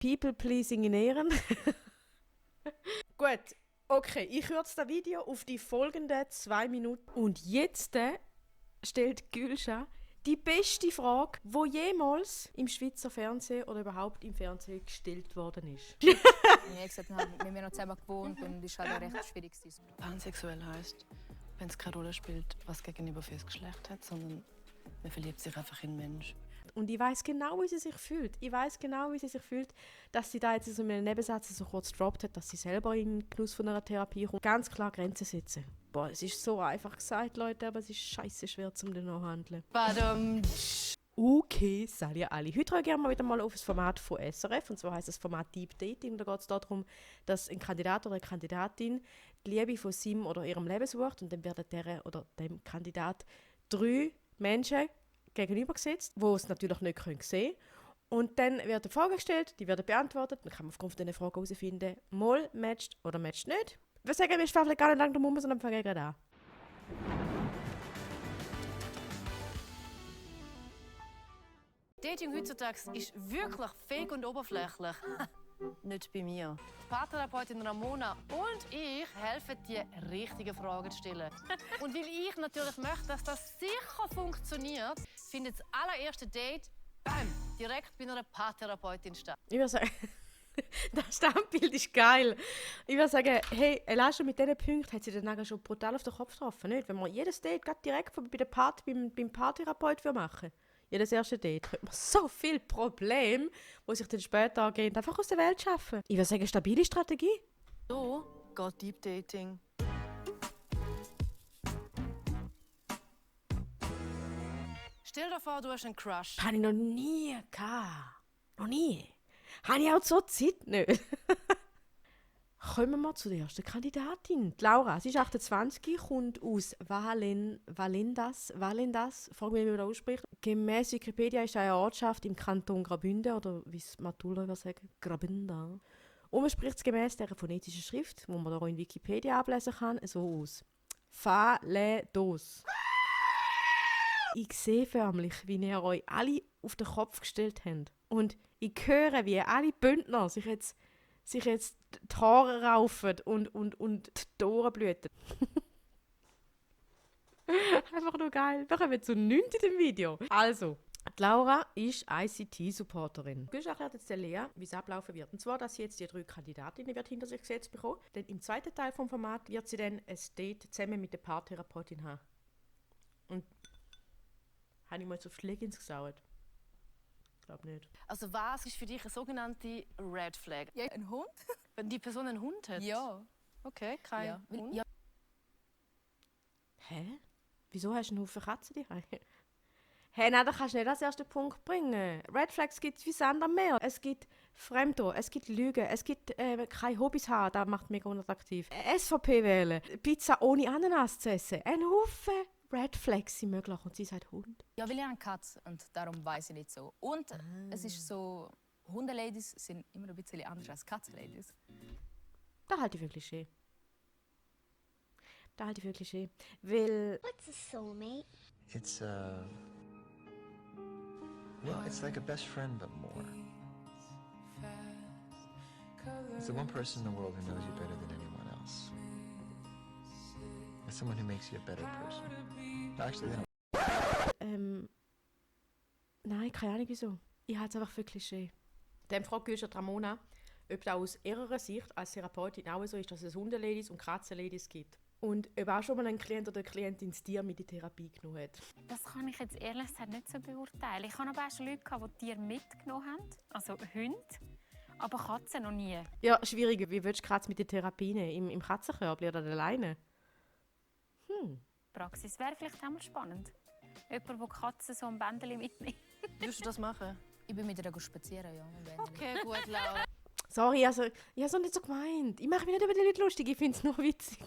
People-pleasing in Ehren. Gut, okay, ich kürze das Video auf die folgenden 2 Minuten. Und jetzt stellt Gülscha die beste Frage, die jemals im Schweizer Fernsehen oder überhaupt im Fernsehen gestellt worden ist. Ich habe gesagt, wir haben noch zusammen gewohnt und es war halt auch recht schwierig. Pansexuell heisst, wenn es keine Rolle spielt, was gegenüber für das Geschlecht hat, sondern man verliebt sich einfach in einen Menschen. Und ich weiß genau, wie sie sich fühlt. Ich weiß genau, wie sie sich fühlt, dass sie da jetzt so in einem Nebensatz so kurz gedroppt hat, dass sie selber in den Genuss von einer Therapie kommt. Ganz klar Grenzen setzen. Boah, es ist so einfach gesagt, Leute, aber es ist scheiße schwer zum den nachhandeln. Okay, seid ihr alle. Heute reagieren wir wieder mal auf das Format von SRF, und zwar heisst das Format Deep Dating. Da geht es darum, dass ein Kandidat oder eine Kandidatin die Liebe von seinem oder ihrem Leben sucht, und dann werden der oder dem Kandidat 3 Menschen gegenübergesetzt, die es natürlich nicht sehen können. Und dann werden Fragen gestellt, die werden beantwortet. Man kann aufgrund dieser Fragen herausfinden, mal matcht oder matcht nicht. Wir sagen, wir schwafeln gar nicht lange drum herum, sondern fangen gerade an. Dating heutzutage ist wirklich fake und oberflächlich. Nicht bei mir. Paartherapeutin Ramona und ich helfen dir, richtige Fragen zu stellen. Und weil ich natürlich möchte, dass das sicher funktioniert, findet das allererste Date direkt bei einer Paartherapeutin statt. Ich würde sagen, das Standbild ist geil. Ich würde sagen, hey, allein schon mit diesen Punkten hat sie den Nagel schon brutal auf den Kopf getroffen. Nicht? Wenn man jedes Date direkt beim Paartherapeut machen, jedes erste Date, könnte man so viele Probleme, die sich dann später angehen, einfach aus der Welt schaffen. Ich würde sagen, stabile Strategie. So geht Deep Dating. Stell dir vor, du hast einen Crush. Habe ich noch nie gehabt. Noch nie. Habe ich auch so Zeit nicht. Kommen wir zu der ersten Kandidatin. Die Laura, sie ist 28, kommt aus Valendas, frage mich, wie man das ausspricht. Gemäss Wikipedia ist eine Ortschaft im Kanton Graubünden, oder wie es Matula würde sagen, Graubünden. Und man spricht es gemäss dieser phonetischen Schrift, die man da auch in Wikipedia ablesen kann, so aus. Faledos. Ich sehe förmlich, wie ihr euch alle auf den Kopf gestellt habt. Und ich höre, wie alle Bündner sich jetzt die Haare raufen und die Ohren blüten. Einfach nur geil. Wir kommen zu 9 in dem Video. Also, die Laura ist ICT-Supporterin. Du erklärt jetzt der Lea, wie es ablaufen wird. Und zwar, dass sie jetzt die 3 Kandidatinnen wird hinter sich gesetzt bekommen. Denn im zweiten Teil vom Format wird sie dann ein Date zusammen mit der Paartherapeutin haben. Und habe ich mal so Leggings gesaugt? Ich glaube nicht. Also was ist für dich eine sogenannte Red Flag? Ja, ein Hund? Wenn die Person einen Hund hat? Ja. Okay, kein Ja. Hund. Ja. Hä? Wieso hast du einen Haufen Katzen daheim? Hey, nein, da kannst du nicht als ersten Punkt bringen. Red Flags gibt es wie Sand am Meer. Es gibt Fremdgehen, es gibt Lügen, es gibt keine Hobbys haben, das macht mega unattraktiv. SVP wählen, Pizza ohne Ananas zu essen. Ein Haufen Red Flags sind möglich, und sie sagt Hund. Ja, weil ich eine Katze und darum weiß ich nicht so. Und es ist so, Hundeladies sind immer ein bisschen anders als Katzenladies. Das halte ich wirklich schön. Weil... What's a soulmate? It's well, it's like a best friend, but more. It's the one person in the world who knows you better than anyone else. It's someone who makes you a better person. Actually, Nein, keine Ahnung wieso. Ich halte es einfach für Klischee. Dann fragt Gülscha Ramona, ob das aus ihrer Sicht als Therapeutin auch so ist, dass es Hundeladies und Katzenladies gibt. Und ob auch schon mal ein Klient oder eine Klientin das Tier mit in die Therapie genommen hat. Das kann ich jetzt ehrlich gesagt nicht so beurteilen. Ich habe aber auch schon Leute gehabt, die Tiere mitgenommen haben, also Hunde, aber Katzen noch nie. Ja, schwierig. Wie willst du Katze mit in die Therapie nehmen? Im Katzenkörbchen oder alleine? Praxis wäre vielleicht auch mal spannend. Jemand, der Katzen so ein Bändchen mitnimmt. Würdest du das machen? Ich bin mit ihr spazieren, ja. Okay, gut, Laura. Sorry, also, ich habe es nicht so gemeint. Ich mache mich nicht über die Leute lustig, ich finde es nur witzig.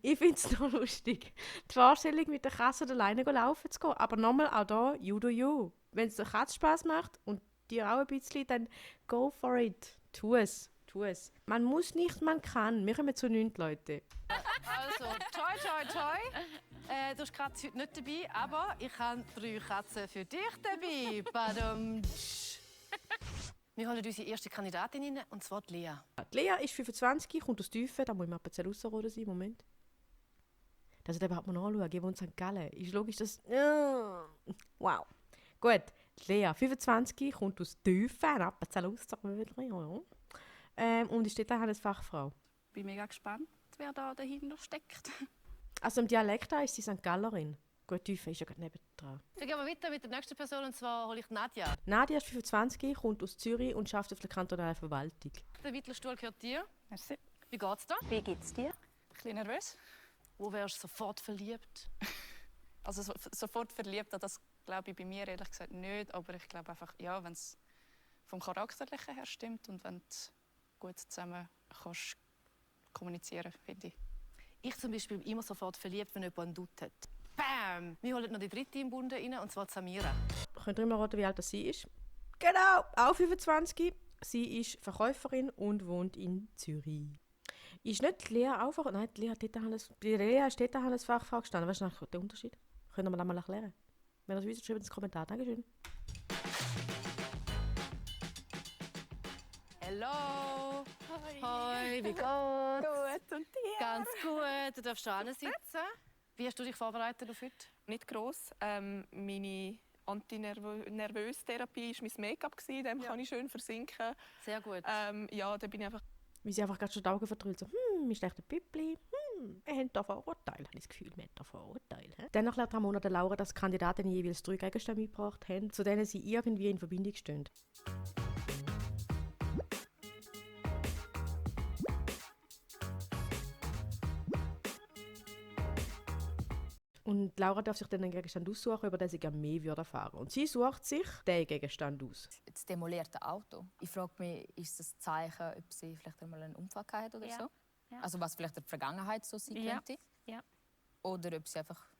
Ich finde es nur lustig, die Vorstellung, mit der Katze alleine laufen zu gehen. Aber nochmal, auch da, you do you. Wenn es der Katze Spass macht und dir auch ein bisschen, dann go for it. Tu es. Man muss nicht, man kann. Wir kommen zu 9 Leute. Also, toi, toi, toi. Du hast Katze heute nicht dabei, aber ich habe 3 Katzen für dich dabei. Badum. Wir holen unsere erste Kandidatin rein, und zwar die Lea. Die Lea ist 25, kommt aus Tüfen, da muss ich mal ein bisschen rausrollen sein, Moment. Das sollte überhaupt mal anschauen, ich wohne in St. Gallen. Ist logisch, dass... Wow. Gut, die Lea, 25, kommt aus Tüfen, Appenzell Ausserrödli, und ist dort eine Fachfrau. Ich bin mega gespannt, wer da dahinter steckt. Also im Dialekt ist sie St. Gallerin. Gut, Tüfen ist ja gerade nebendran. Dann gehen wir weiter mit der nächsten Person, und zwar hole ich Nadja. Nadia ist 25, kommt aus Zürich und arbeitet auf der kantonalen Verwaltung. Der Wittlerstuhl gehört dir. Merci. Wie geht's da? Wie geht's dir? Ein bisschen nervös. Wo wärst du sofort verliebt? Also sofort verliebt, das glaube ich bei mir ehrlich gesagt nicht. Aber ich glaube einfach, ja, wenn es vom Charakterlichen her stimmt und wenn du gut zusammen kannst kommunizieren, finde ich. Ich zum Beispiel bin immer sofort verliebt, wenn jemand einen Dutt hat. Bam! Wir holen noch die dritte im Bunde rein, und zwar Samira. Könnt ihr mal raten, wie alt sie ist? Genau, auch 25. Sie ist Verkäuferin und wohnt in Zürich. Ist nicht die Lea auch? Nein, die Lea ist dort eine Fachfrau gestanden. Was ist eigentlich der Unterschied? Können wir das mal erklären? Wenn ihr das wisst, schreibt es in den Kommentar. Dankeschön. Hallo! Hoi. Hoi, wie geht's? Gut, und dir? Ganz gut, du darfst da sitzen. Wie hast du dich vorbereitet auf heute? Nicht gross. Meine antinervöse Therapie war mein Make-up. In dem kann ich schön versinken. Sehr gut. Ja, da bin ich einfach... Wie sie einfach gerade schon die Augen verdrüllt. So, mein schlechter Püppli. Wir haben da Vorurteile. Habe ich das Gefühl, wir haben da Vorurteile. Dann erklärt Ramona der Laura, dass die Kandidatinnen jeweils 3 Gegenstände mitgebracht haben, zu denen sie irgendwie in Verbindung stehen. Und Laura darf sich dann einen Gegenstand aussuchen, über den sie gerne mehr erfahren würde. Und sie sucht sich den Gegenstand aus. Das demolierte Auto. Ich frage mich, ist das ein Zeichen, ob sie vielleicht einmal einen Unfall hatte oder Ja. so? Ja. Also was vielleicht in der Vergangenheit so sein Ja. könnte? Ja. Oder ob sie einfach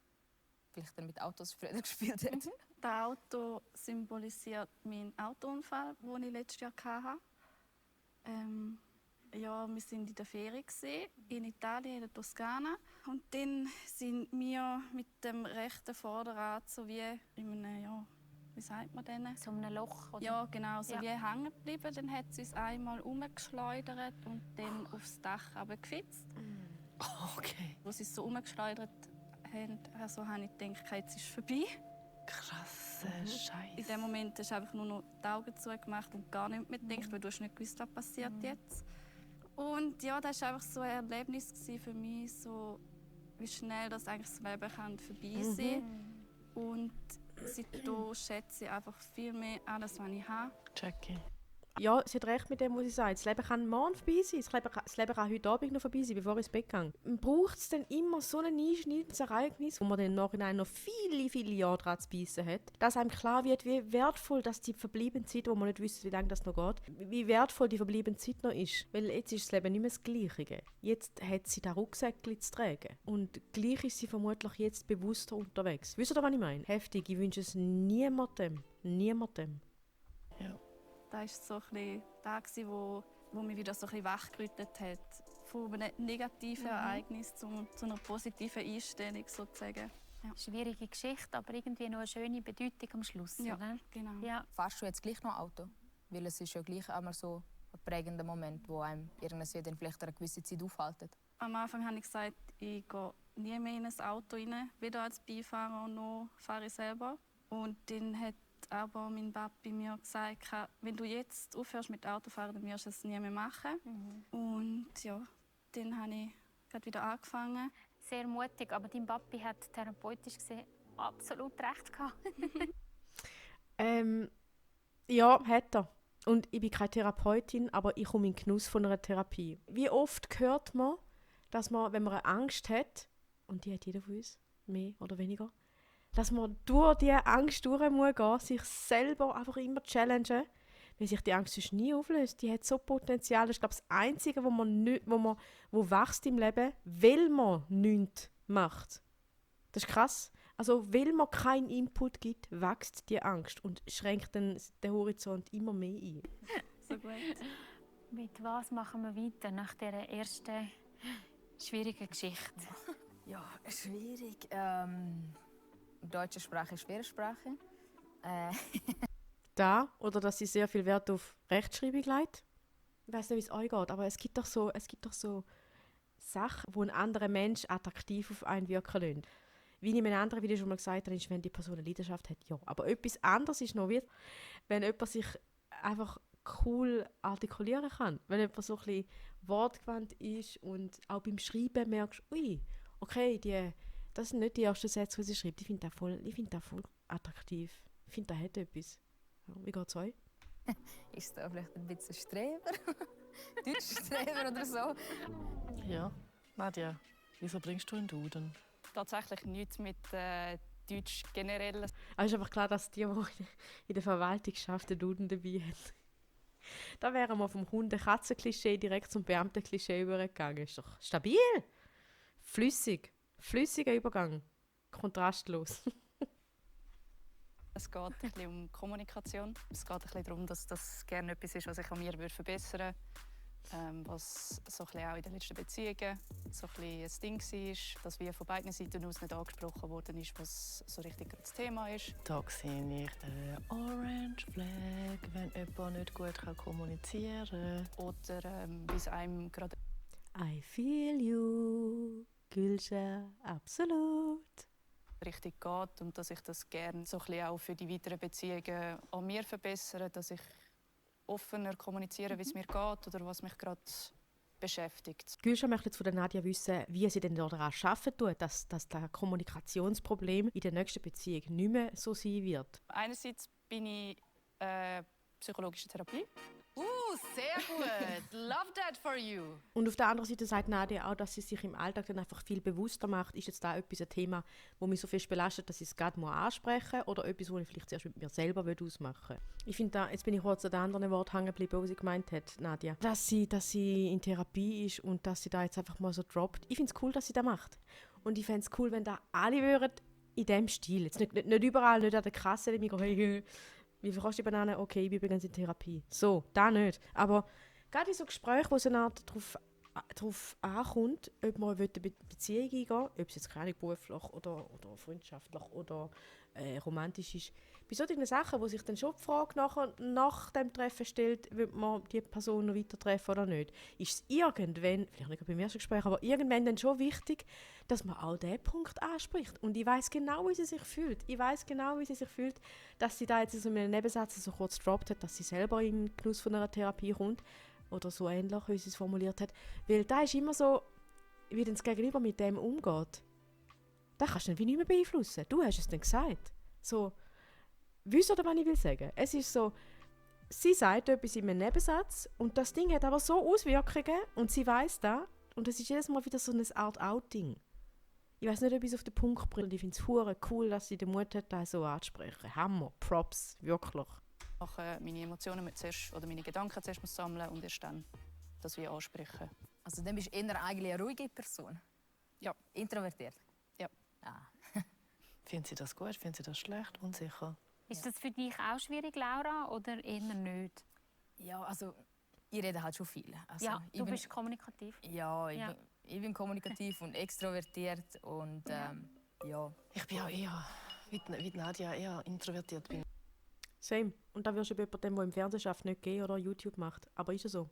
vielleicht dann mit Autos früher gespielt hat? Das Auto symbolisiert meinen Autounfall, den ich letztes Jahr hatte. Ja, wir waren in der Ferien in Italien, in der Toskana. Und dann sind wir mit dem rechten Vorderrad so wie in einem, ja, wie sagt man denn? So einem Loch. Oder? Ja, genau, so Ja. wie hängen geblieben. Dann hat sie uns einmal umgeschleudert und dann aufs Dach runtergefitzt. Okay. Als sie es so umgeschleudert haben, also habe ich gedacht, jetzt ist es vorbei. Krasse Scheiße. In dem Moment hast du einfach nur noch die Augen zugemacht und gar nicht mehr gedacht, weil du hast nicht gewusst, was passiert jetzt. Und ja, das war einfach so ein Erlebnis für mich, so, wie schnell das eigentlich das Leben kann vorbei sein kann. Und seitdem schätze ich einfach viel mehr alles, was ich habe. Jackie. Ja, sie hat recht mit dem, was sie sagt. Das Leben kann morgen vorbei sein. Das Leben kann heute Abend noch vorbei sein, bevor ich ins Bett gehe. Braucht es denn immer so ein einschneidendes Ereignis, wo man dann im Nachhinein noch viele, viele Jahre dran zu beißen hat, dass einem klar wird, wie wertvoll das die verbliebene Zeit, wo man nicht wüsste, wie lange das noch geht, wie wertvoll die verbliebene Zeit noch ist. Weil jetzt ist das Leben nicht mehr das Gleiche. Jetzt hat sie den Rucksäckchen zu tragen. Und gleich ist sie vermutlich jetzt bewusster unterwegs. Wisst ihr, was ich meine? Heftig. Ich wünsche es niemandem. Niemandem. Das war so ein Tag, wo mich wieder so ein bisschen wachgerüttelt hat. Von einem negativen Ereignis zu einer positiven Einstellung sozusagen. Ja. Schwierige Geschichte, aber irgendwie noch eine schöne Bedeutung am Schluss. Ja, Oder? genau. Ja. Fahrst du jetzt gleich noch Auto? Weil es ist ja gleich einmal so ein prägender Moment, wo einem irgendwie dann vielleicht eine gewisse Zeit aufhaltet. Am Anfang habe ich gesagt, ich gehe nie mehr in ein Auto rein, weder als Beifahrer noch fahre ich selber. Und dann hat aber mein Papi mir gesagt, wenn du jetzt aufhörst mit Autofahren, dann wirst du es nie mehr machen. Und ja, dann habe ich gerade wieder angefangen. Sehr mutig, aber dein Papi hat therapeutisch gesehen absolut recht gehabt. Ja, hat er. Und ich bin keine Therapeutin, aber ich komme in den Genuss von einer Therapie. Wie oft hört man, dass man, wenn man eine Angst hat, und die hat jeder von uns, mehr oder weniger, dass man durch diese Angst durch muss gehen, sich selber einfach immer challengen, weil sich die Angst sonst nie auflöst. Die hat so Potenzial. Das ist, glaube ich, das Einzige, wo wächst im Leben, weil man nichts macht. Das ist krass. Also, weil man keinen Input gibt, wächst die Angst und schränkt den Horizont immer mehr ein. So gut. Mit was machen wir weiter nach dieser ersten schwierigen Geschichte? Ja, schwierig. Deutsche Sprache ist schwere Sprache. da oder dass sie sehr viel Wert auf Rechtschreibung legt. Ich weiß nicht, wie es euch geht, aber es gibt doch so Sachen, wo ein anderer Mensch attraktiv auf einen wirken lassen. Wie ich in einem anderen Video schon mal gesagt habe, ist, wenn die Person eine Leidenschaft hat, ja. Aber etwas anderes ist noch, wie wenn jemand sich einfach cool artikulieren kann. Wenn jemand so ein bisschen wortgewandt ist und auch beim Schreiben merkst, ui, okay, das sind nicht die ersten Sätze, die sie schreibt. Ich finde das voll attraktiv. Ich finde, das hat etwas. Ja, wie geht es euch? Ist da vielleicht ein bisschen Streber? Deutschstreber oder so? Ja. Nadja, wieso bringst du einen Duden? Tatsächlich nichts mit Deutsch generell. Aber es ist einfach klar, dass die in der Verwaltung schafft, den Duden dabei hat. Da wären wir vom Hunde-Katzen-Klischee direkt zum Beamten-Klischee übergegangen. Ist doch stabil. Flüssig. Flüssiger Übergang. Kontrastlos. Es geht ein bisschen um Kommunikation. Es geht ein bisschen darum, dass das gerne etwas ist, was ich an mir verbessern würde. Was so ein bisschen auch in den letzten Beziehungen so ein bisschen ein Ding war, dass wir von beiden Seiten aus nicht angesprochen worden ist, was so richtig das Thema ist. Da sehe ich den Orange Flag, wenn jemand nicht gut kommunizieren kann. Oder wie es einem gerade I feel you, Gülscha, absolut. richtig geht und dass ich das gerne so ein bisschen auch für die weiteren Beziehungen an mir verbessere, dass ich offener kommuniziere, wie es mir geht oder was mich gerade beschäftigt. Gülscha möchte jetzt von der Nadja wissen, wie sie denn daran arbeiten tut, dass das Kommunikationsproblem in der nächsten Beziehung nicht mehr so sein wird. Einerseits bin ich psychologische Therapie. Sehr gut. Love that for you. Und auf der anderen Seite sagt Nadja auch, dass sie sich im Alltag dann einfach viel bewusster macht. Ist jetzt da etwas ein Thema, das mich so fest belastet, dass ich es gerade ansprechen muss, oder etwas, das ich vielleicht zuerst mit mir selber ausmachen will? Ich finde, jetzt bin ich kurz an den anderen Wort hängen geblieben, was sie gemeint hat, Nadja. Dass sie in Therapie ist und dass sie da jetzt einfach mal so droppt. Ich finde es cool, dass sie das macht. Und ich fände es cool, wenn da alle würden in diesem Stil. Jetzt nicht überall, nicht an der Kasse, die hey, wie viel kostet die Banane? Okay, ich bin übrigens in Therapie. So, da nicht. Aber gerade in so Gesprächen, wo es eine Art darauf ankommt, ob man eine Beziehung eingehen will, ob es jetzt keine beruflich oder freundschaftlich oder romantisch ist. Bei solchen Sachen, wo sich dann schon die Frage nach dem Treffen stellt, will man die Person noch weiter treffen oder nicht, ist es irgendwann, vielleicht nicht beim ersten Gespräch, aber irgendwann dann schon wichtig, dass man auch diesen Punkt anspricht. Und ich weiss genau, wie sie sich fühlt. Dass sie da jetzt in so einem Nebensatz so kurz droppt hat, dass sie selber in den Genuss von einer Therapie kommt. Oder so ähnlich, wie sie es formuliert hat. Weil da ist immer so, wie das Gegenüber mit dem umgeht. Das kannst du nicht mehr beeinflussen. Du hast es dann gesagt. So, wisst ihr, was ich will sagen? Es ist so, sie sagt etwas in einem Nebensatz und das Ding hat aber so Auswirkungen und sie weiss das. Und es ist jedes Mal wieder so eine Art Outing. Ich weiß nicht, ob ich es auf den Punkt bringe. Und ich finde es hure cool, dass sie den Mut hat, das so anzusprechen. Hammer, Props, wirklich. Meine Emotionen zuerst, oder meine Gedanken zuerst sammeln und erst dann das wie ansprechen. Also dann bist du eher eigentlich eine ruhige Person? Ja. Introvertiert? Ja. Ah. Finden Sie das gut? Finden Sie das schlecht? Unsicher? Ist das für dich auch schwierig, Laura, oder eher nicht? Ja, also ich rede halt schon viel. Also, Ja, du bist kommunikativ. Ja, Ja. Ich bin kommunikativ und extrovertiert und ja. Ich bin auch eher, wie Nadja, eher introvertiert bin. Same. Und da wirst du bei jemandem, der im Fernsehen schafft, nicht gehen oder YouTube macht. Aber ist es so.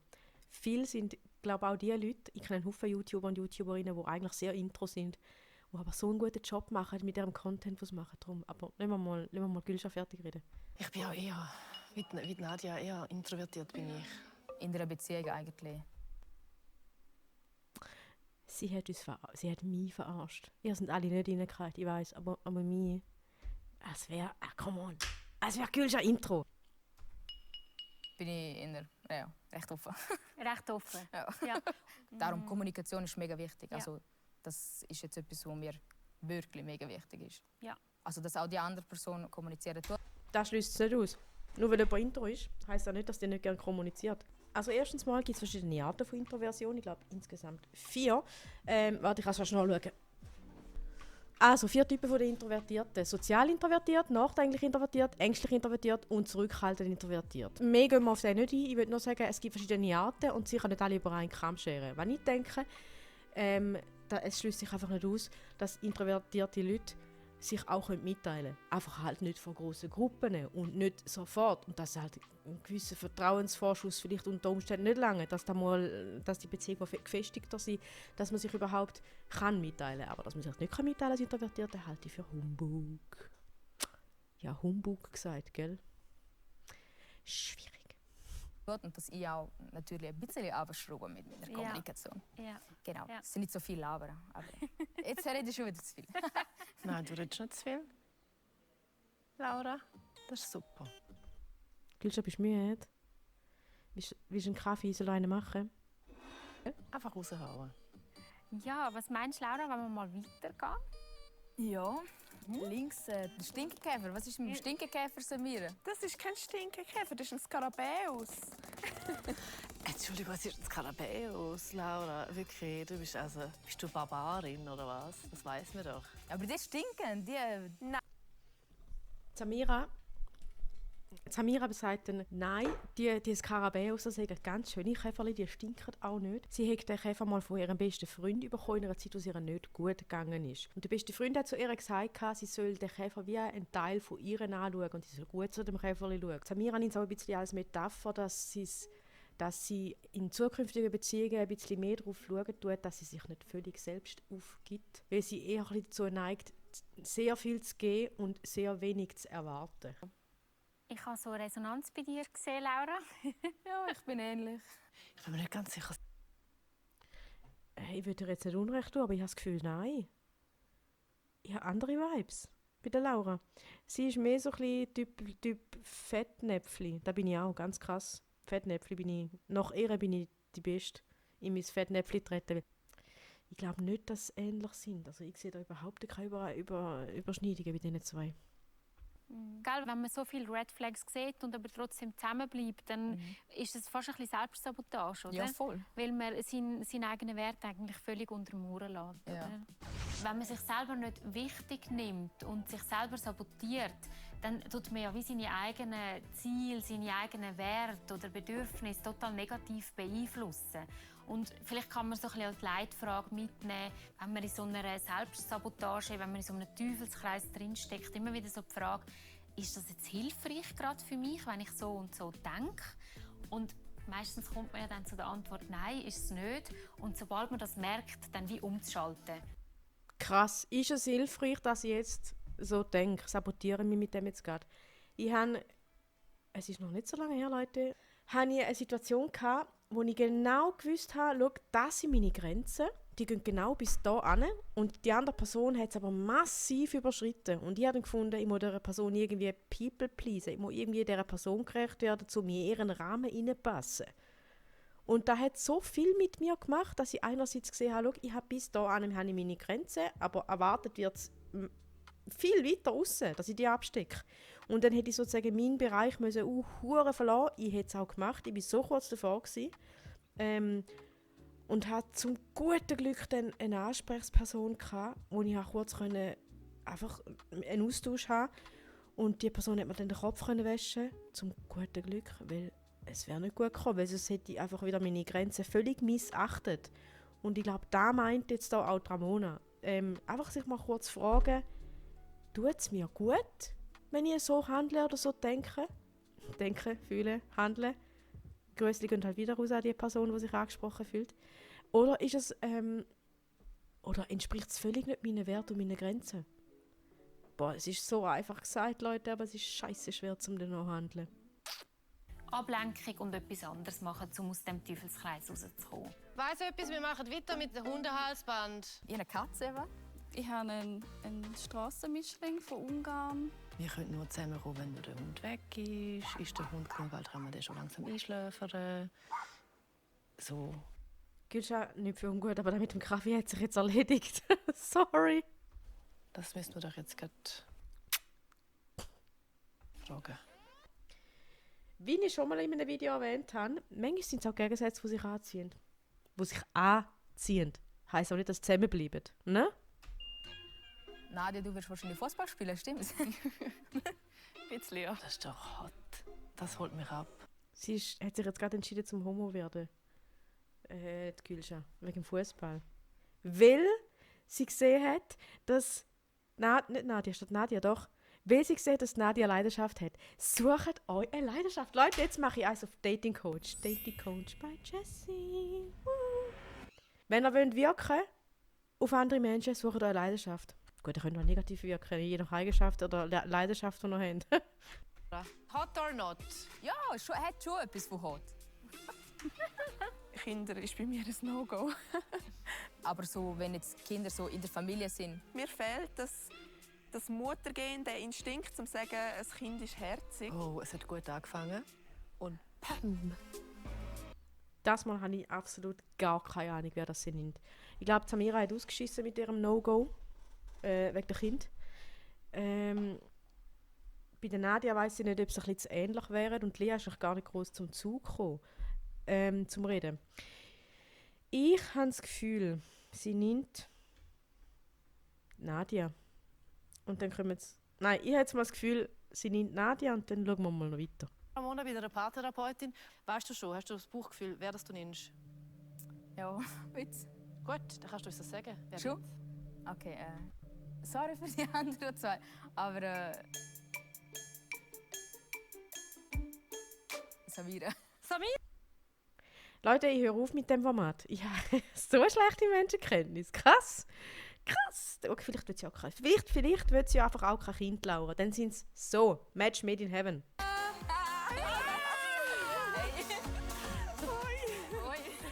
Viele sind, glaube ich, auch die Leute, ich kenne einen Haufen YouTuber und YouTuberinnen, die eigentlich sehr intro sind, die aber so einen guten Job machen mit ihrem Content, was sie machen. Darum. Aber lassen wir mal Gülscha fertig reden. Ich bin auch eher, wie Nadja, eher introvertiert bin ich. In einer Beziehung eigentlich. Sie hat mich verarscht. Ihr sind alle nicht reingekriegt, ich weiss, aber mich. Es wäre, come on. Es wäre Gülscha Intro. Bin ich recht offen. Recht offen. Ja. Ja. Darum, Kommunikation ist mega wichtig. Ja. Also, das ist jetzt etwas, was mir wirklich mega wichtig ist. Ja. Also, dass auch die andere Person kommunizieren tut. Das schließt es nicht aus. Nur weil jemand Intro ist, heisst das nicht, dass der nicht gerne kommuniziert. Also erstens mal gibt es verschiedene Arten von Introversion. Ich glaube insgesamt 4. Warte, ich kann es fast schnell schauen. Also 4 Typen von den Introvertierten. Sozial introvertiert, nachdenklich introvertiert, ängstlich introvertiert und zurückhaltend introvertiert. Mehr gehen wir auf den nicht ein. Ich würde nur sagen, es gibt verschiedene Arten und sie können nicht alle über einen Kamm scheren. Wenn ich denke, es schließt sich einfach nicht aus, dass introvertierte Leute sich auch mitteilen können. Einfach halt nicht von grossen Gruppen und nicht sofort. Und dass halt ein gewisser Vertrauensvorschuss vielleicht unter Umständen nicht lange, dass die Beziehungen gefestigter sind, dass man sich überhaupt kann mitteilen kann. Aber dass man sich nicht mitteilen kann als Introvertierte, halte ich für Humbug. Ja, Humbug gesagt, gell? Schwierig. Und dass ich auch natürlich ein bisschen abschrauben mit der Kommunikation. Ja. Genau, Ja. es sind nicht so viel labern. Aber jetzt rede ich schon wieder zu viel. Nein, du redest nicht zu viel. Laura, das ist super. Gilscha, bist du müde? Willst du einen Kaffee so alleine machen? Einfach raushauen. Ja, was meinst du, Laura, wenn wir mal weitergehen? Ja, links der Stinkekäfer. Was ist mit dem Stinkekäfer, Samira? Das ist kein Stinkekäfer, das ist ein Skarabäus. Entschuldigung, was ist ein Skarabäus, Laura? Wirklich, bist du Barbarin oder was? Das weiss man doch. Aber die stinken, die... Samira sagt dann, nein, die Skarabäus, das sind ganz schöne Käferchen, die stinken auch nicht. Sie hat den Käfer mal von ihrem besten Freund bekommen, in einer Zeit, wo es ihr nicht gut gegangen ist. Und der beste Freund hat zu ihr gesagt, sie soll den Käfer wie einen Teil von ihr anschauen und sie soll gut zu dem Käferchen schauen. Samira nimmt es auch ein bisschen als Metapher, dass sie in zukünftigen Beziehungen ein bisschen mehr darauf schauen tut, dass sie sich nicht völlig selbst aufgibt, weil sie eher ein bisschen dazu neigt, sehr viel zu geben und sehr wenig zu erwarten. Ich habe so eine Resonanz bei dir gesehen, Laura. Ja, ich bin ähnlich. Ich bin mir nicht ganz sicher. Ich würde dir jetzt nicht Unrecht tun, aber ich habe das Gefühl, nein. Ich habe andere Vibes bei der Laura. Sie ist mehr so ein bisschen Typ Fettnäpfli. Da bin ich auch, ganz krass. Fettnäpfli bin ich, nach ihr bin ich die Beste in mein Fettnäpfli treten. Ich glaube nicht, dass sie ähnlich sind. Also ich sehe da überhaupt keine Überschneidungen bei diesen zwei. Gell, wenn man so viele Red Flags sieht und aber trotzdem zusammenbleibt, dann ist es fast ein bisschen Selbstsabotage, oder? Ja, voll. Weil man seinen eigenen Wert eigentlich völlig untermauern lässt. Ja. Oder? Wenn man sich selber nicht wichtig nimmt und sich selber sabotiert, dann tut man ja wie seine eigenen Ziele, seine eigenen Werte oder Bedürfnisse total negativ beeinflussen. Und vielleicht kann man so ein bisschen als Leitfrage mitnehmen, wenn man in so einer Selbstsabotage, wenn man in so einem Teufelskreis drinsteckt, immer wieder so die Frage, ist das jetzt hilfreich gerade für mich, wenn ich so und so denke? Und meistens kommt man ja dann zu der Antwort, nein, ist es nicht. Und sobald man das merkt, dann wie umzuschalten. Krass, ist es hilfreich, dass ich jetzt so denke? Sabotiere mich mit dem jetzt gerade. Es ist noch nicht so lange her, Leute, hatte ich eine Situation gehabt, wo ich genau gewusst habe, schau, das sind meine Grenzen, die gehen genau bis da hin und die andere Person hat es aber massiv überschritten. Und ich habe dann gefunden, ich muss dieser Person irgendwie people pleasen, ich muss irgendwie dieser Person gerecht werden, um in ihren Rahmen hineinpassen. Und das hat so viel mit mir gemacht, dass ich einerseits gesehen habe, schau, ich habe bis dahin habe ich meine Grenzen, aber erwartet wird es viel weiter raus, dass ich die abstecke. Und dann hätte ich sozusagen meinen Bereich hure verlassen. Ich hätte es auch gemacht, ich war so kurz davor und hatte zum guten Glück dann eine Ansprechperson gehabt, wo ich auch kurz einfach einen Austausch haben konnte. Und die Person hat mir dann den Kopf waschen, zum guten Glück, weil es wäre nicht gut gekommen, weil sonst hätte ich einfach wieder meine Grenzen völlig missachtet. Und ich glaube, da meint jetzt auch Ramona. Einfach sich mal kurz fragen, tut es mir gut, wenn ich so handle oder so denke? Denken, fühlen, handeln. Grüßli gehen halt wieder raus an die Person, die sich angesprochen fühlt. Oder ist es, oder entspricht es völlig nicht meinen Werten und meinen Grenzen? Boah, es ist so einfach gesagt, Leute, aber es ist scheiße schwer, zum dann noch handeln. Ablenkung und etwas anderes machen, um aus dem Teufelskreis rauszukommen. Weiss etwas, wir machen weiter mit dem Hundehalsband. Ihre Katze, Eva? Ich habe einen Strassenmischling von Ungarn. Wir können nur zusammenkommen, wenn der Hund weg ist. Ist der Hund genug alt, kann man den schon langsam einschläfern. So. Gilscha, nicht für ungut, aber das mit dem Kaffee hat sich jetzt erledigt. Sorry. Das müssen wir doch jetzt gerade fragen. Wie ich schon mal in einem Video erwähnt habe, manchmal sind es auch Gegensätze, die sich anziehen. Die sich anziehen. Heisst auch nicht, dass sie zusammenbleiben. Ne? Nadia, du wirst wahrscheinlich Fußball spielen, stimmt's? Bisschen, ja. Das ist doch hot. Das holt mich ab. Sie hat sich jetzt gerade entschieden, zum Homo werden. Die Gülscha. Wegen dem Fußball. Weil sie gesehen hat, dass nicht Nadia, statt Nadia, doch. Weil sie sehen, dass Nadia eine Leidenschaft hat. Sucht euch eine Leidenschaft. Leute, jetzt mache ich eins auf Dating Coach. Dating Coach bei Jessie. Wenn ihr wollt wirken auf andere Menschen, sucht euch eine Leidenschaft. Gut, ihr könnt auch negativ wirken, je nach Eigenschaft oder Leidenschaft, die ihr habt. Hot or not? Ja, hat schon etwas von Hot. Kinder ist bei mir ein No-Go. Aber so, wenn jetzt Kinder so in der Familie sind. Mir fehlt das Muttergehen, der Instinkt, um zu sagen, ein Kind ist herzig. Oh, es hat gut angefangen. Und pam! Das Mal habe ich absolut gar keine Ahnung, wer das sind. Ich glaube, Samira hat ausgeschissen mit ihrem No-Go wegen der Kind. Bei der Nadia weiss ich nicht, ob es ein bisschen zu ähnlich wäre. Und Lea ist auch gar nicht groß zum Zug gekommen, zum Reden. Ich habe das Gefühl, sie nimmt Nadia. Und dann kommen jetzt... Nein, ich habe jetzt mal das Gefühl, sie nimmt Nadia und dann schauen wir mal noch weiter. Ramona, bei der Paartherapeutin, weißt du schon, hast du das Bauchgefühl, wer das du nimmst? Ja, jetzt. Gut, dann kannst du uns das sagen. Wer Schon? nimmt. Okay, sorry für die anderen zwei. Aber Samira. Samir? Leute, ich höre auf mit dem Format. Ich habe so eine schlechte Menschenkenntnis. Krass. Krass. Okay, vielleicht wird sie auch kein... Vielleicht wird sie einfach auch kein Kind lauern. Dann sind es so. Match made in heaven.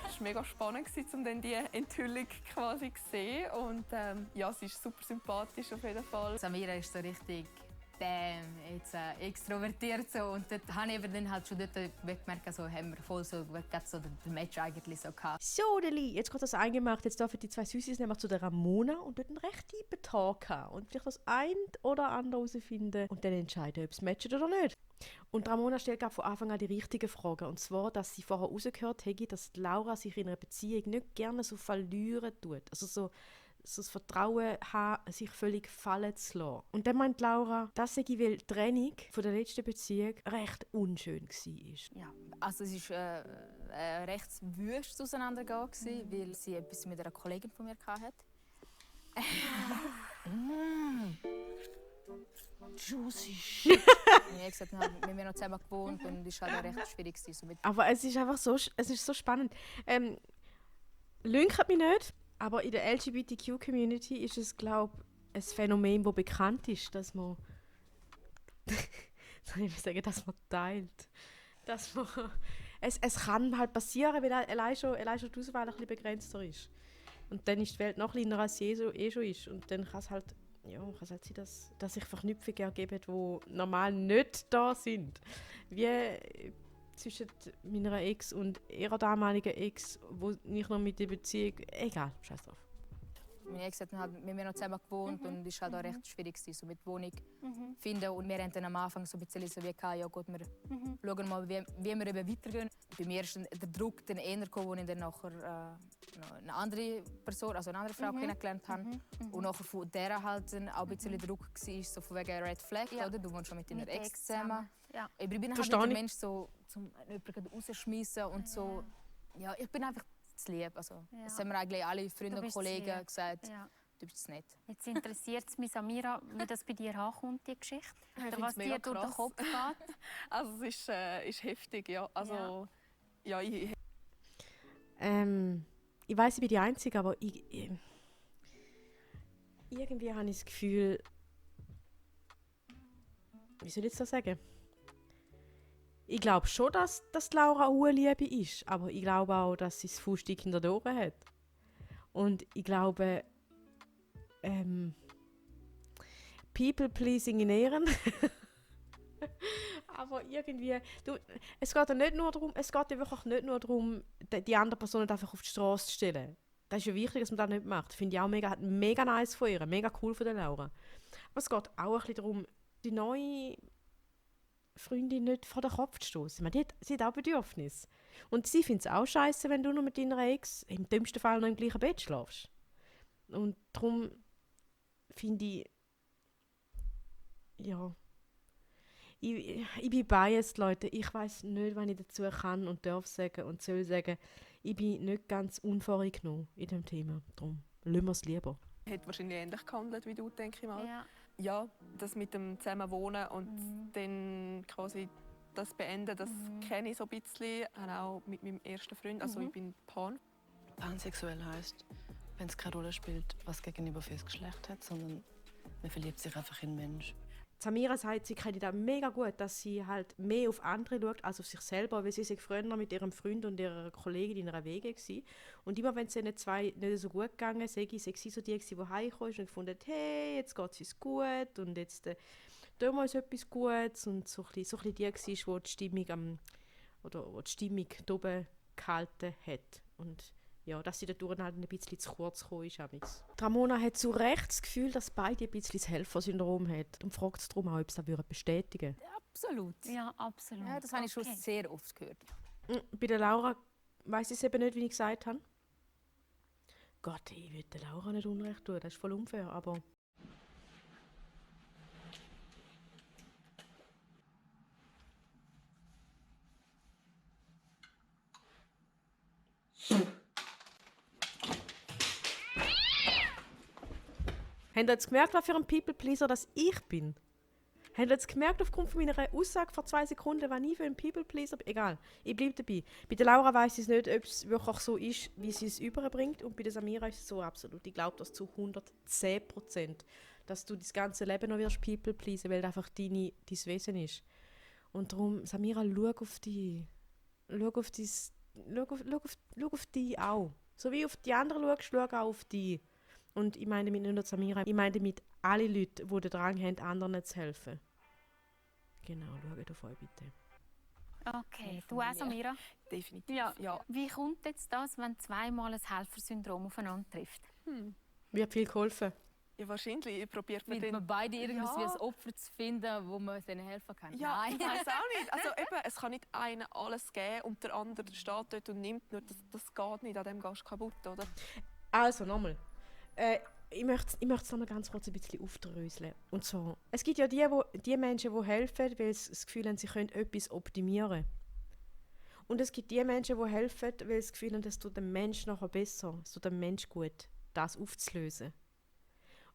Es war mega spannend, um dann die Enthüllung quasi zu sehen. Und ja, sie ist super sympathisch auf jeden Fall. Samira ist so richtig jetzt extrovertiert so. Und dort habe ich dann halt schon dort gemerkt, so haben wir voll so, so den Match eigentlich so gehabt. So, Deli, jetzt kommt das eingemacht. Jetzt dürfen die zwei Süßis nämlich zu der Ramona und dort einen recht tiefen Talk haben. Und vielleicht das ein oder andere herausfinden und dann entscheiden, ob es matcht oder nicht. Und Ramona stellt von Anfang an die richtigen Fragen. Und zwar, dass sie vorher rausgehört hat, dass Laura sich in einer Beziehung nicht gerne so verlieren tut. Also so das Vertrauen haben, sich völlig fallen zu lassen. Und dann meint Laura, dass sie, weil die Trennung von der letzten Beziehung recht unschön war. Ja, also es war recht wüst auseinandergegangen, weil sie etwas mit einer Kollegin von mir hatte. Juicy. Ich habe gesagt, wir haben noch zusammen gewohnt und es war halt recht schwierig. So Aber es ist einfach so, es ist so spannend. Lünkert mich nicht, aber in der LGBTQ-Community ist es, glaube ich, ein Phänomen, das bekannt ist, dass man dass man teilt. Dass man, es kann halt passieren, weil allein schon die Auswahl ein bisschen begrenzter ist. Und dann ist die Welt noch kleiner, als sie schon ist. Und dann kann es halt sein, dass sich Verknüpfungen ergeben, die normal nicht da sind. Wie zwischen meiner Ex und ihrer damaligen Ex, wo nicht noch mit der Beziehung... Egal, scheiß drauf. Meine Ex hat halt mit mir noch zusammen gewohnt und es war halt auch recht schwierig, so mit Wohnung finden. Und wir haben dann am Anfang so ein bisschen so wie gehabt, ja gut, wir schauen mal, wie wir eben weitergehen. Bei mir ist der Druck dann eher gekommen, als ich dann nachher eine andere Person, also eine andere Frau kennengelernt habe. Und nachher von der halt dann auch ein bisschen Druck war, so von wegen Red Flag, oder? Du wohnst schon mit deiner Ex zusammen. Ja. Ich bin halt nicht der Mensch, so, zum jemanden rausschmeissen und so. Ja, ich bin einfach zu lieb. Also, das haben mir eigentlich alle Freunde und Kollegen gesagt. Ja. Du bist es nicht. Jetzt interessiert es mich, Samira, wie das bei dir ankommt, die Geschichte. Oder was dir durch den Kopf geht. Also es ist heftig, ja. Also, ja ich weiss, ich bin die Einzige, aber irgendwie habe ich das Gefühl... Wie soll ich das sagen? Ich glaube schon, dass Laura eine Liebe ist, aber ich glaube auch, dass sie das Fußstück hinter den Ohren hat. Und ich glaube, People-pleasing in Ehren. Aber irgendwie, es geht ja nicht nur darum, die andere Person einfach auf die Straße zu stellen. Das ist ja wichtig, dass man das nicht macht. Finde ich auch mega nice von ihr, mega cool von der Laura. Aber es geht auch ein bisschen darum, die neue Freundin nicht vor den Kopf zu stoßen. Sie hat auch Bedürfnisse. Und sie findet es auch scheiße, wenn du nur mit deiner Ex im dümmsten Fall noch im gleichen Bett schlafst. Und darum finde ich, ja, ich bin biased, Leute. Ich weiss nicht, was ich dazu kann und darf sagen und soll sagen. Ich bin nicht ganz unvoreingenommen in diesem Thema. Darum lassen wir es lieber. Hat wahrscheinlich ähnlich gehandelt wie du, denke ich mal. Ja. Ja, das mit dem Zusammenwohnen und dann quasi das beenden, das kenne ich so ein bisschen. Auch mit meinem ersten Freund, also ich bin pan. Pansexuell heisst, wenn es keine Rolle spielt, was gegenüber für das Geschlecht hat, sondern man verliebt sich einfach in den Menschen. Samira sagt, sie kennt das mega gut, dass sie halt mehr auf andere schaut als auf sich selber, weil sie sich früher mit ihrem Freund und ihrer Kollegin in einer Wege war. Und immer wenn es ihnen zwei nicht so gut gegangen sei sie so die, die heimgekommen ist und gefunden, hey, jetzt geht es uns gut und jetzt tun wir uns etwas Gutes. Und so ein bisschen die war, die Stimmung wo die Stimmung da oben gehalten hat. Und ja, dass sie dadurch halt ein bisschen zu kurz gekommen ist. Ramona hat zu Recht das Gefühl, dass beide ein bisschen das Helfersyndrom haben und fragt es darum auch, ob sie das bestätigen würden. Absolut. Ja, absolut. Ja, das habe ich schon sehr oft gehört. Bei der Laura weiss ich es eben nicht, wie ich gesagt habe. Gott, ich will der Laura nicht Unrecht tun, das ist voll unfair, aber... Habt ihr jetzt gemerkt, was für ein People-Pleaser das ich bin? Habt ihr jetzt gemerkt, aufgrund von meiner Aussage vor 2 Sekunden, was ich für ein People-Pleaser bin? Egal, ich bleibe dabei. Bei der Laura weiss ich nicht, ob es wirklich so ist, wie sie es überbringt. Und bei der Samira ist es so absolut. Ich glaube das zu 110%, dass du das ganze Leben noch wirst People-Pleasen, weil das einfach dein Wesen ist. Und darum, Samira, schau auf dich. Schau auf dich auch. So wie auf die anderen schaust, schau auch auf dich. Und ich meine damit nicht nur Samira, ich meine damit alle Leute, die den Drang haben, anderen zu helfen. Genau, schaut auf euch bitte. Okay, du auch, Samira? Definitiv, ja. Wie kommt jetzt das, wenn zweimal ein Helfersyndrom aufeinander trifft? Wird viel geholfen. Ja, wahrscheinlich. Probiert man Findet man beide irgendwie ein Opfer zu finden, wo man denen helfen kann? Ja, Nein. ich weiß auch nicht. Also eben, es kann nicht einer alles geben und der andere steht dort und nimmt nur. Das geht nicht, an dem gehst du kaputt, oder? Also, nochmal. Ich möchte es noch mal ganz kurz ein bisschen aufdröseln. Und so, es gibt ja die Menschen, die helfen, weil sie das Gefühl haben, sie können etwas optimieren. Und es gibt die Menschen, die helfen, weil sie das Gefühl haben, es tut dem Menschen nachher besser, es tut dem Menschen gut, das aufzulösen.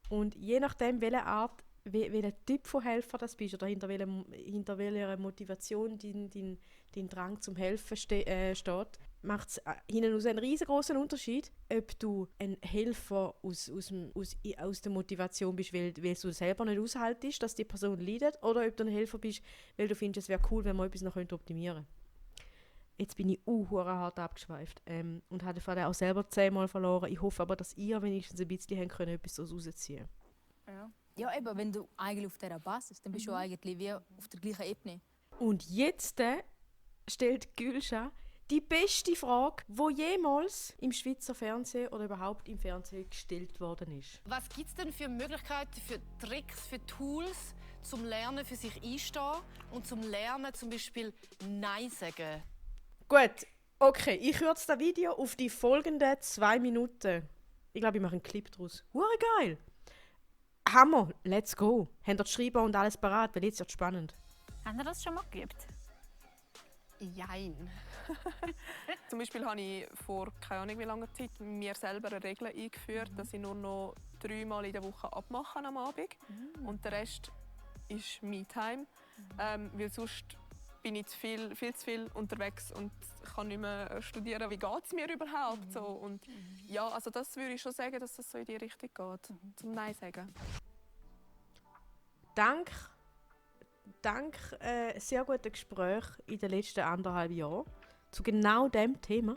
Und je nachdem, welche Art, welcher Typ von Helfer das bist oder hinter welcher Motivation dein Drang zum Helfen steht, macht es hinten raus einen riesengroßen Unterschied, ob du ein Helfer aus der Motivation bist, weil du selber nicht aushaltest, dass die Person leidet, oder ob du ein Helfer bist, weil du findest, es wäre cool, wenn man etwas noch optimieren könnte. Jetzt bin ich hart abgeschweift und habe den Fall auch selber 10-mal verloren. Ich hoffe aber, dass ihr wenigstens ein bisschen etwas daraus rausziehen könnt. Ja, eben, wenn du eigentlich auf dieser Basis, dann bist du eigentlich wie auf der gleichen Ebene. Und jetzt stellt Gülscha die beste Frage, die jemals im Schweizer Fernsehen oder überhaupt im Fernsehen gestellt worden ist. Was gibt es denn für Möglichkeiten, für Tricks, für Tools zum Lernen, für sich einstehen und zum Lernen zum Beispiel Nein sagen? Gut, okay, ich kürze das Video auf die folgenden 2 Minuten. Ich glaube, ich mache einen Clip daraus. Hure geil! Hammer, let's go. Habt ihr das Schreiben und alles parat, weil jetzt wird es spannend. Haben ihr das schon mal geübt? Jein. Zum Beispiel habe ich vor keine Ahnung wie langer Zeit mir selber eine Regel eingeführt, dass ich nur noch 3 Mal in der Woche abmache am Abend. Und der Rest ist Me-Time. Weil sonst bin ich viel zu viel unterwegs und kann nicht mehr studieren, wie geht es mir überhaupt. So. Und ja, also das würde ich schon sagen, dass das so in die Richtung geht, zum Nein sagen. Dank sehr guten Gespräch in den letzten 1,5 Jahren zu genau diesem Thema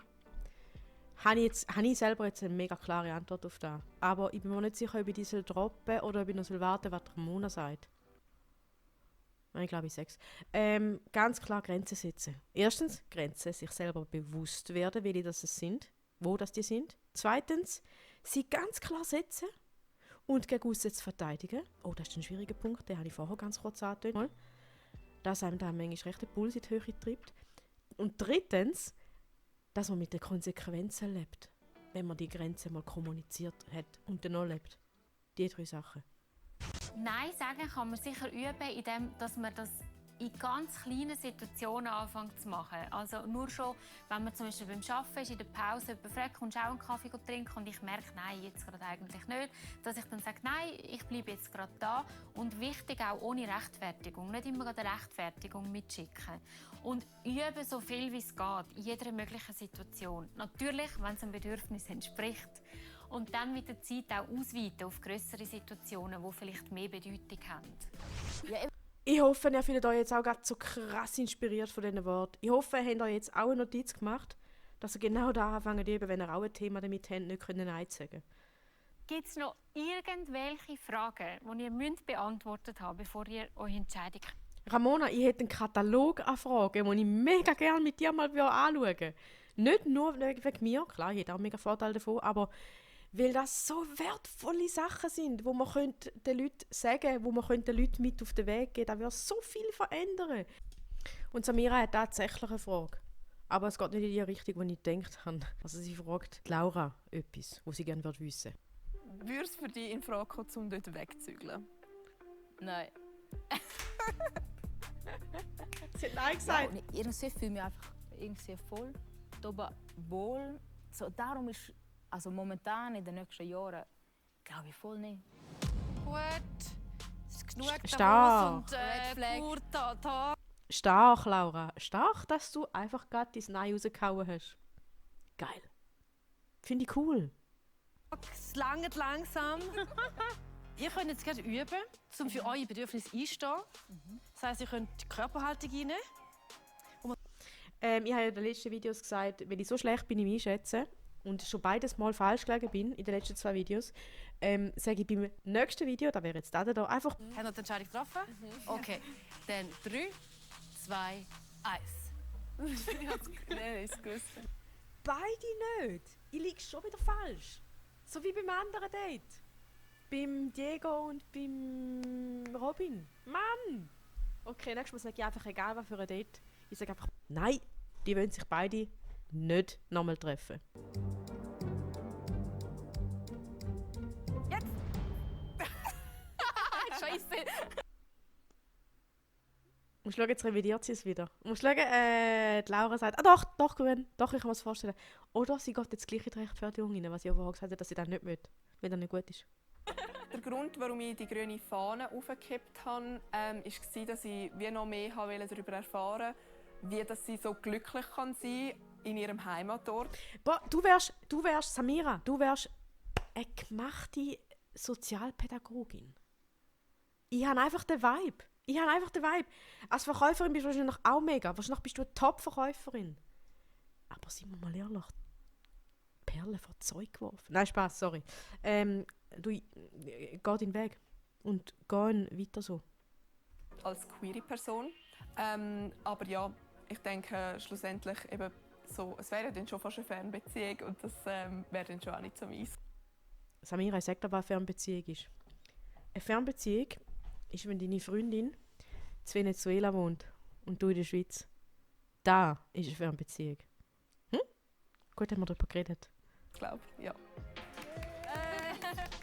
habe ich selber jetzt eine mega klare Antwort auf das. Aber ich bin mir nicht sicher, ob ich die droppen oder ob ich noch warten soll, was Ramona sagt. Ich glaube, ich sage es. Ganz klar Grenzen setzen. Erstens, Grenzen sich selber bewusst werden, welche das sind, wo das die sind. Zweitens, sie ganz klar setzen und gegen aussen zu verteidigen. Oh, das ist ein schwieriger Punkt, den habe ich vorher ganz kurz angetönt. Dass einem da manchmal recht den Puls in die Höhe treibt. Und drittens, dass man mit den Konsequenzen lebt, wenn man die Grenze mal kommuniziert hat und dann noch lebt. Die 3 Sachen. Nein sagen kann man sicher üben, indem dass man das in ganz kleinen Situationen anfangen zu machen. Also nur schon, wenn man zum Beispiel beim Arbeiten ist, in der Pause jemand fragt, kommst du auch einen Kaffee trinken? Und ich merke, nein, jetzt gerade eigentlich nicht. Dass ich dann sage, nein, ich bleibe jetzt gerade da. Und wichtig auch ohne Rechtfertigung. Nicht immer eine Rechtfertigung mitschicken. Und üben so viel wie es geht, in jeder möglichen Situation. Natürlich, wenn es einem Bedürfnis entspricht. Und dann mit der Zeit auch ausweiten auf grössere Situationen, die vielleicht mehr Bedeutung haben. Ich hoffe, ihr findet euch jetzt auch gerade so krass inspiriert von diesen Worten. Ich hoffe, ihr habt euch jetzt auch eine Notiz gemacht, dass ihr genau da anfangt, wenn ihr auch ein Thema damit habt, nicht Nein zu sagen. Gibt es noch irgendwelche Fragen, die ihr beantwortet haben müsst, bevor ihr eure Entscheidung... Ramona, ich hätte einen Katalog an Fragen, den ich mega gerne mit dir mal anschauen würde. Nicht nur wegen mir, klar, ich hätte auch mega Vorteile davon, aber weil das so wertvolle Sachen sind, wo man den Leuten sagen, wo man den Leuten mit auf den Weg geben, das würde so viel verändern. Und Samira hat tatsächlich eine Frage. Aber es geht nicht in die Richtung, die ich gedacht habe. Also sie fragt Laura etwas, was sie gerne wissen würde. Würde es für dich in Frage kommen, um dort wegzuzügeln? Nein. Sie hat Nein gesagt. Ja, irgendwie fühle ich mich einfach irgendwie voll, aber wohl. So, darum ist, also momentan in den nächsten Jahren, glaube ich voll nicht. Gut. Es ist genug Stark. Davos und Tag. Stark, Laura. Stark, dass du einfach gerade dein Nein rausgehauen hast. Geil. Finde ich cool. Es langt langsam. Ihr könnt jetzt gerade üben, um für eure Bedürfnisse einzustehen. Das heisst, ihr könnt die Körperhaltung reinnehmen. Ich habe in den letzten Videos gesagt, wenn ich so schlecht bin im Einschätzen und schon beides Mal falsch gelegen bin in den letzten 2 Videos, sage ich beim nächsten Video, da wäre jetzt da einfach... Habt ihr die Entscheidung getroffen? Okay. Dann 3, 2, 1. Nein, ist gewusst. Beide nicht. Ich liege schon wieder falsch. So wie beim anderen Date. Beim Diego und beim Robin. Mann! Okay, nächstes Mal sage ich einfach, egal was für ein Date. Ich sage einfach, nein, die wollen sich beide nicht nochmal treffen. Scheiße! Und schau, jetzt revidiert sie es wieder. Und schau, die Laura sagt, doch, grün, doch, ich kann mir das vorstellen. Oder sie geht jetzt gleich in die Rechtfertigung rein, was ich auch vorher gesagt habe, dass sie das nicht möchte, weil das nicht gut ist. Der Grund, warum ich die grüne Fahne aufgekippt habe, war, dass ich wie noch mehr darüber erfahren wollte, wie dass sie so glücklich kann sein in ihrem Heimatort. Boah, du wärst, Samira, du wärst eine gemachte Sozialpädagogin. Ich habe einfach den Vibe. Als Verkäuferin bist du wahrscheinlich auch mega. Wahrscheinlich bist du eine Top-Verkäuferin. Aber seien wir mal ehrlich, Perlen vor Zeug geworfen. Nein, Spaß, sorry. Du, geh deinen Weg und geh weiter so. Als queere Person. Aber ja, ich denke schlussendlich eben so, es wäre dann schon fast eine Fernbeziehung und das wäre dann schon auch nicht so meins. Samira, sag dir, was eine Fernbeziehung ist. Eine Fernbeziehung ist, wenn deine Freundin in Venezuela wohnt und du in der Schweiz. Da ist eine Fernbeziehung. Gut, haben wir darüber geredet. Ich glaube, ja.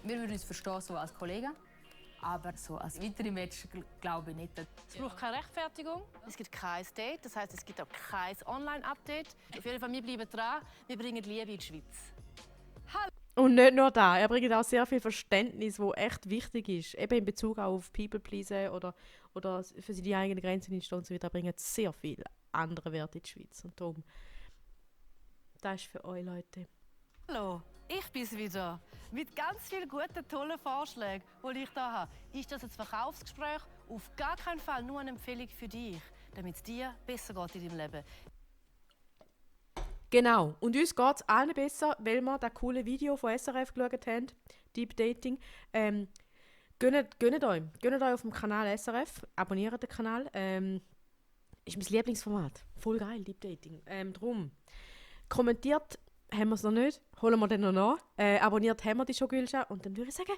Wir würden uns verstehen so als Kollegen, aber so als weitere Match glaube ich nicht. Es braucht keine Rechtfertigung. Es gibt kein Date, das heisst, es gibt auch kein Online-Update. Auf jeden Fall, wir bleiben dran. Wir bringen Liebe in die Schweiz. Und nicht nur da, er bringt auch sehr viel Verständnis, das echt wichtig ist. Eben in Bezug auf People-Pleasen oder für die eigenen Grenzen in und so weiter, bringt sehr viel andere Werte in die Schweiz. Und darum, das ist für euch, Leute. Hallo, ich bin's wieder. Mit ganz vielen guten, tollen Vorschlägen, die ich hier habe. Ist das ein Verkaufsgespräch? Auf gar keinen Fall nur eine Empfehlung für dich, damit es dir besser geht in deinem Leben. Genau. Und uns geht es allen besser, weil wir das coole Video von SRF geschaut haben, Deep Dating. Gönnt euch auf dem Kanal SRF, abonniert den Kanal. Ist mein Lieblingsformat. Voll geil, Deep Dating. Drum. Kommentiert haben wir es noch nicht, holen wir den noch nach. Abonniert haben wir die schon, Gülscha. Und dann würde ich sagen,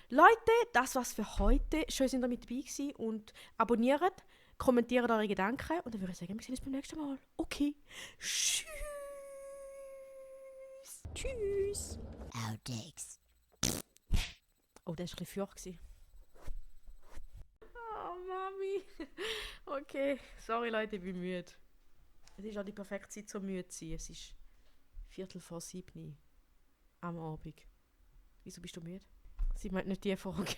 Leute, das war's für heute. Schön, sind ihr mit dabei gewesen. Und abonniert, kommentiert eure Gedanken. Und dann würde ich sagen, wir sehen uns beim nächsten Mal. Okay. Tschüss. Tschüss. Outtakes. Oh, das war ein bisschen feucht. Oh, Mami. Oh, Okay, sorry Leute, ich bin müde. Es ist auch die perfekte Zeit, zum müde zu sein. Es ist 6:45 am Abend. Wieso bist du müde? Sie meint nicht die Frage.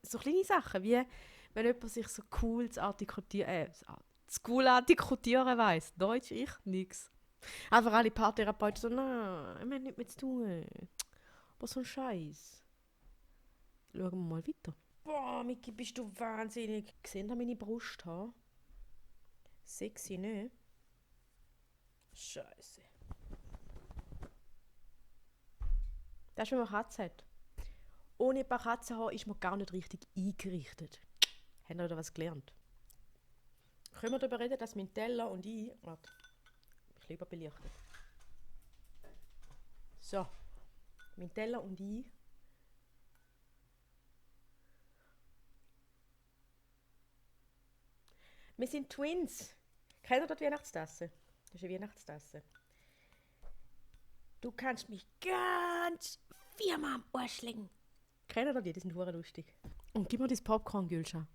So kleine Sachen, wie wenn jemand sich so cool zu artikulieren weiss. Deutsch, ich, nix. Einfach alle Paartherapeuten so, nein, wir haben nichts mehr zu tun. Aber so ein Scheiß. Schauen wir mal weiter. Boah, Miki, bist du wahnsinnig. Gesehen da meine Brust haben? Sexy, ne? Scheiße. Das ist, wenn man Katze hat. Ohne ein paar Katzenhaare ist man gar nicht richtig eingerichtet. Habt ihr da was gelernt? Können wir darüber reden, dass mein Teller und ich... Warte, ich lieber belichtet. So. Mein Teller und ich... Wir sind Twins. Kennt ihr die Weihnachtstasse? Das ist eine Weihnachtstasse. Du kannst mich ganz 4-mal am Ohr schlägen. Kennt ihr die? Die sind hure lustig. Und gib mir das Popcorn, Gülscha.